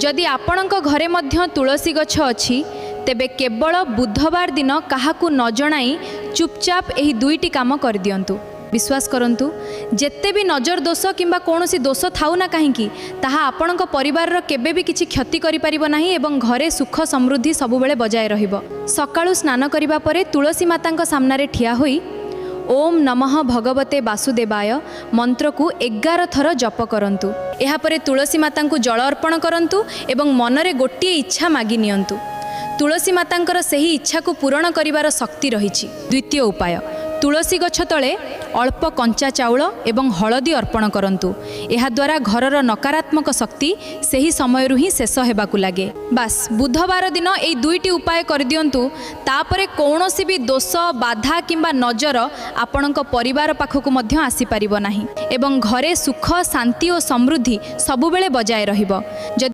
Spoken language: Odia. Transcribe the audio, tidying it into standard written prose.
ଯଦି ଆପଣଙ୍କ ଘରେ ମଧ୍ୟ ତୁଳସୀ ଗଛ ଅଛି, ତେବେ କେବଳ ବୁଧବାର ଦିନ କାହାକୁ ନ ଜଣାଇ ଚୁପଚାପ ଏହି ଦୁଇଟି କାମ କରିଦିଅନ୍ତୁ। ବିଶ୍ୱାସ କରନ୍ତୁ, ଯେତେ ବି ନଜର ଦୋଷ କିମ୍ବା କୌଣସି ଦୋଷ ଥାଉ ନା କାହିଁକି, ତାହା ଆପଣଙ୍କ ପରିବାରର କେବେ ବି କିଛି କ୍ଷତି କରିପାରିବ ନାହିଁ ଏବଂ ଘରେ ସୁଖ ସମୃଦ୍ଧି ସବୁବେଳେ ବଜାୟ ରହିବ। ସକାଳୁ ସ୍ନାନ କରିବା ପରେ ତୁଳସୀ ମାତାଙ୍କ ସାମ୍ନାରେ ଠିଆ ହୋଇ "ଓମ୍ ନମଃ ଭଗବତେ ବାସୁଦେବାୟ" ମନ୍ତ୍ରକୁ 11 ଥର ଜପ କରନ୍ତୁ। ଏହାପରେ ତୁଳସୀ ମାତାଙ୍କୁ ଜଳ ଅର୍ପଣ କରନ୍ତୁ ଏବଂ ମନରେ ଗୋଟିଏ ଇଚ୍ଛା ମାଗି ନିଅନ୍ତୁ। ତୁଳସୀ ମାତାଙ୍କର ସେହି ଇଚ୍ଛାକୁ ପୂରଣ କରିବାର ଶକ୍ତି ରହିଛି। ଦ୍ୱିତୀୟ ଉପାୟ, ତୁଳସୀ ଗଛ ତଳେ ଅଳ୍ପ କଞ୍ଚା ଚାଉଳ ଏବଂ ହଳଦୀ ଅର୍ପଣ କରନ୍ତୁ। ଏହାଦ୍ୱାରା ଘରର ନକାରାତ୍ମକ ଶକ୍ତି ସେହି ସମୟରୁ ହିଁ ଶେଷ ହେବାକୁ ଲାଗେ। ବାସ୍, ବୁଧବାର ଦିନ ଏଇ ଦୁଇଟି ଉପାୟ କରିଦିଅନ୍ତୁ। ତାପରେ କୌଣସି ବି ଦୋଷ, ବାଧା କିମ୍ବା ନଜର ଆପଣଙ୍କ ପରିବାର ପାଖକୁ ମଧ୍ୟ ଆସିପାରିବ ନାହିଁ ଏବଂ ଘରେ ସୁଖ, ଶାନ୍ତି ଓ ସମୃଦ୍ଧି ସବୁବେଳେ ବଜାୟ ରହିବ। ଯଦି